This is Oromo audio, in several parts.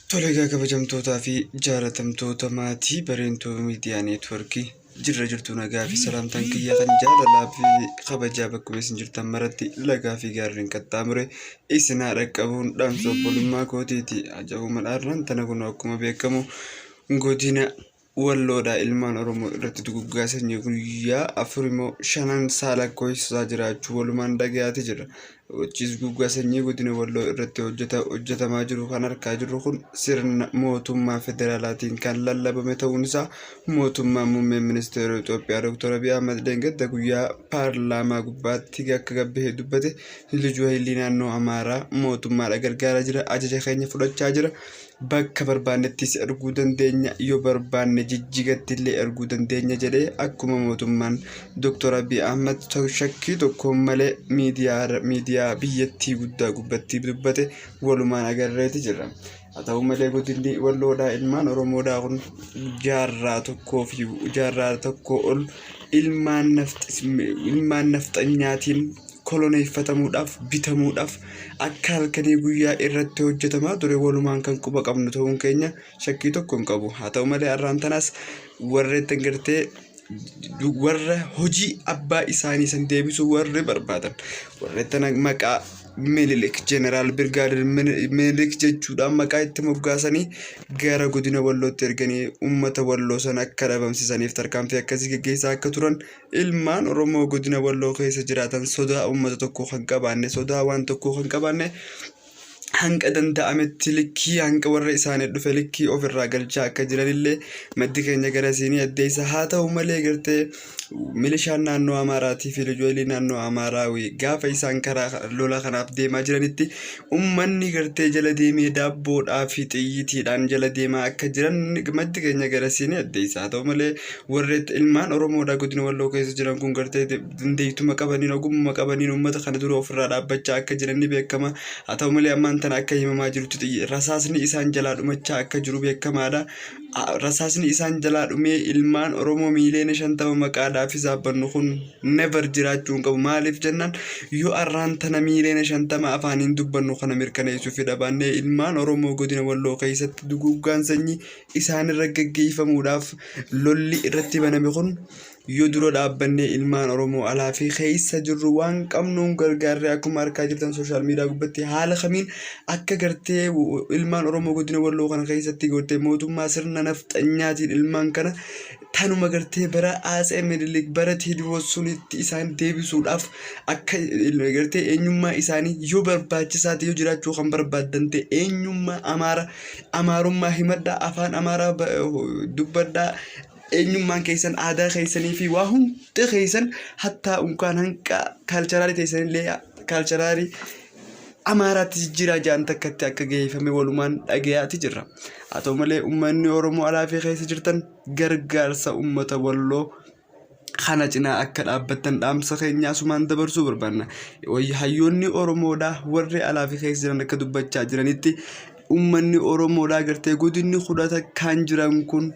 Tole egaa kabajamtootaa fi jaalatamtoota maatii Bareentuu Miidiyaa Neetwoorkii jirra jirtu nagaa fi salaamtaan kiyya kan jaalalaa fi kabajaa bakkuma isin jirtan maratti lagaa fi gaarreen qaxxaamure isin haa dhaqqabuun dhaamsa obbolummaa kootiiti. Ajaa'ibuma dhaarraan tana kun akkuma beekamu godina Walloodhaa ilmaan Oromoo irratti duguggaa sanyii guyyaa afurimoo shanan saa lakkoofsisaa jiraachuu walumaan dhagayaati jira. Gochi duguggaa sanyii godina Walloo irratti hojjetamaa jiru kan argaa jirru kun sirna mootummaa federaalaatiin kan lallabame ta'uun isaa mootummaan muummeen ministeera Itoophiyaa Dr. Abiy Ahmad dheengadda guyyaa paarlaamaa gubbaatti akka gabbahee dubbate Liyyuu Hayilii naannoo Amaaraa mootummaadha gargaaraa jira, ajaja keenya fudhachaa jira. Bakka barbaannettis erguu dandeenya, yoo barbaanne Jijjigatti illee erguu dandeenya jedhee akkuma mootummaan Dr. Abiy Ahmad shakkii tokkoon malee miidiyaa biyyattii guddaa gubbatti dubbate walumaan agarreeti jirra. Haa ta'u malee godinni Walloodhaa ilmaan Oromoodhaa kun jaarraa tokkoo fi jaarraa tokkoo ol ilmaan nafxanyaatiin koloneeffatamuudhaaf, bitamuudhaaf akka halkanii guyyaa irratti hojjetamaa ture walumaan kan quba qabnu ta'uun keenya shakkii tokko hin qabu. Haa ta'u malee har'aan tanaas warreettan gartee warra hojii abbaa isaanii san deebisuu warri barbaadan warreettan maqaa Minilik Jeneraal Birgaadir Minilik jechuudhaan maqaa itti moggaasanii gara godina Wallootti erganii uummata Walloo sana akka dhabamsiisaniif tarkaanfii akkasii geggeessaa akka turan Ilmaan Oromoo godina Walloo keessa jiraatan sodaa uummata tokkoo kan qabaanne, sodaa waan tokkoo kan qabaanne hanga danda'ametti likkii hanga warra isaanii dhufe likkii ofirraa galchaa akka jiranillee maddi keenya garasii ni addeessa. Haa ta'u malee gartee milishaan naannoo Amaaraatii fi lijoolii naannoo Amaaraa gaafa isaan karaa lola kanaaf deemaa jiranitti ummanni gartee jala deemee daabboodhaa fi xiyyiitiidhaan jala deemaa akka jiran maddi keenya garasii ni addeessa. Haa ta'u malee warri ilmaan Oromoodhaa godina Walloo keessa jiran kun gartee dandeettuma qabaniin ogummaa qabaniin uummata kana dura ofirraa dhaabbachaa akka jiran ni beekama. Haa ta'u malee ammaan tana akka himamaa jirutti rasaasni isaan jalaa dhumachaa akka jiru beekamaadha. Rasaasni isaan jalaa dhumee ilmaan Oromoo miiliyoona 50 maqaadhaafis dhaabbannu kun never jiraachuu hin qabu. Maaliif jennaan yoo arraan tana miiliyoona 50 afaaniin dubbannu kana mirkaneessuu fi dhabaannee ilmaan Oromoo godina Walloo keessatti duguuggaan sanyii isaanirra gaggeeffamuudhaaf lolli irratti baname kun yoo dura dhaabbannee ilmaan Oromoo alaa fi keessa jirru waan qabnuun gargaarree akkuma argaa jirtan sooshaal miidiyaa gubbatti haala kamiin akka gartee ilmaan Oromoo godina Walloo kana keessatti gartee mootummaa sirna nafxanyaatiin ilmaan kana tanuma gartee bara Atsee Minilik bara Teediroos sunitti isaan deebisuudhaaf akka gartee eenyummaa isaanii yoo barbaachisaa ta'e yoo jiraachuu kan barbaaddan ta'e eenyummaa Amaara Amaarummaa himadhaa afaan Amaaraa dubbadhaa eenyummaan keessan aadaa keessanii fi waa hunda keessan hattaa unkaan hanqa kaalcharaalii teessanillee kaalcharaalii Amaaraatti jijjiiraa ja'an takkatti akka geeffame walumaan dhagayaati jirra. Haa ta'u malee uummanni Oromoo alaa fi keessa jirtan gargaarsa uummata Walloo kana cinaa akka dhaabbattan dhaamsa keenya asumaan dabarsuu barbaanna. Hayyoonni Oromoodhaa warri alaa fi keessa jiran akka dubbachaa jiranitti uummanni Oromoodhaa gartee godinni kudha takkaan jiran kun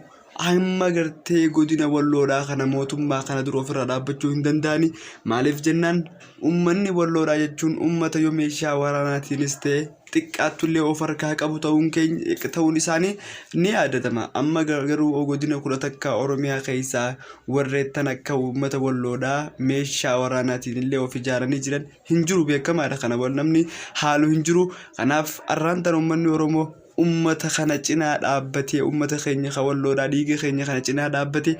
Amma gartee godina Walloodhaa kana mootummaa kana dura ofirraa dhaabbachuu hin danda'ani. Maaliif jennaan uummanni Walloodhaa jechuun uummata yoo meeshaa waraanaatiinis ta'e xiqqaattullee of harkaa qabu ta'uun keenya ta'uun isaanii ni yaadatama. Amma garuu godina 11 Oromiyaa keessaa warreettan akka uummata Walloodhaa meeshaa waraanaatiin illee of ijaaranii jiran hin jiru beekamaadha. Kana namni haalu hin jiru. Kanaaf arraan tana uummanni Oromoo ummata kana cinaa dhaabbatee ummata keenya ka walloodhaa dhiiga keenya kana cinaa dhaabbatee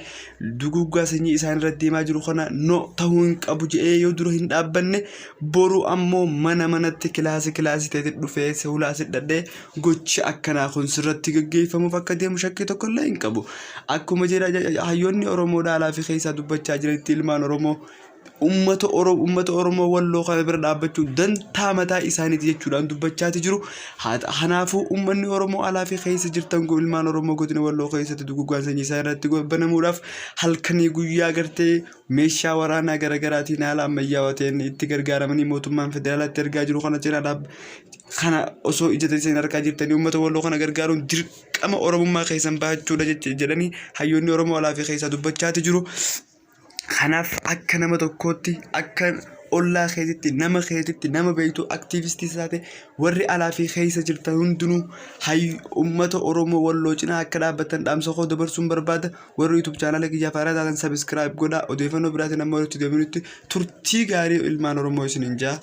duguuggaa sanyii isaan irratti deemaa jiru kana no ta'uu hin qabu jedhee yoo dura hin dhaabbanne boru ammoo mana manatti kilaasii kilaasii ta'etti dhufee hulaa si dhadhee gochi akkanaa kun sirratti gaggeeffamuuf akka deemu shakkii tokko illee hin qabu. Akkuma jedha hayyoonni Oromoo dhaalaa fi keessaa dubbachaa jiranitti ilmaan Oromoo ummata Oromoo ummata Oromoo Walloo kana bira dhaabbachuu dantaa mataa isaaniiti jechuudhaan dubbachaati jiru. Kanaafuu ummanni Oromoo alaa fi keessa jirtan kun ilmaan Oromoo godina Walloo keessatti duguuggaan sanyii isaa irratti banamuudhaaf halkanii guyyaa gartee meeshaa waraanaa garaagaraatiin haala ammayyaawaa ta'een itti gargaaramanii mootummaan federaalaatti ergaa jiru kana cinaa dhaab kana osoo ija teessanii harkaa jirtanii uummata Walloo kana gargaaruun dirqama Oromummaa keessan bahachuudha jedhanii hayyoonni Oromoo alaa fi keessaa dubbachaati jiru. Kanaaf akka nama tokkootti akka ollaa keetitti, nama keetitti, nama beektu, aktiivistii taate, warri alaa fi keessa jirtan hundinuu hay ummata Oromoo Walloo cinaa akka dhaabbattan dhaamsa koo dabarsuun barbaada. Warri YouTube chaanala kiyyaaf haaraa taatan subscribe godhaa. Odeeffannoo biraatiin amma walitti deebinutti turtii gaarii ilmaan Oromoo isiniin jaa.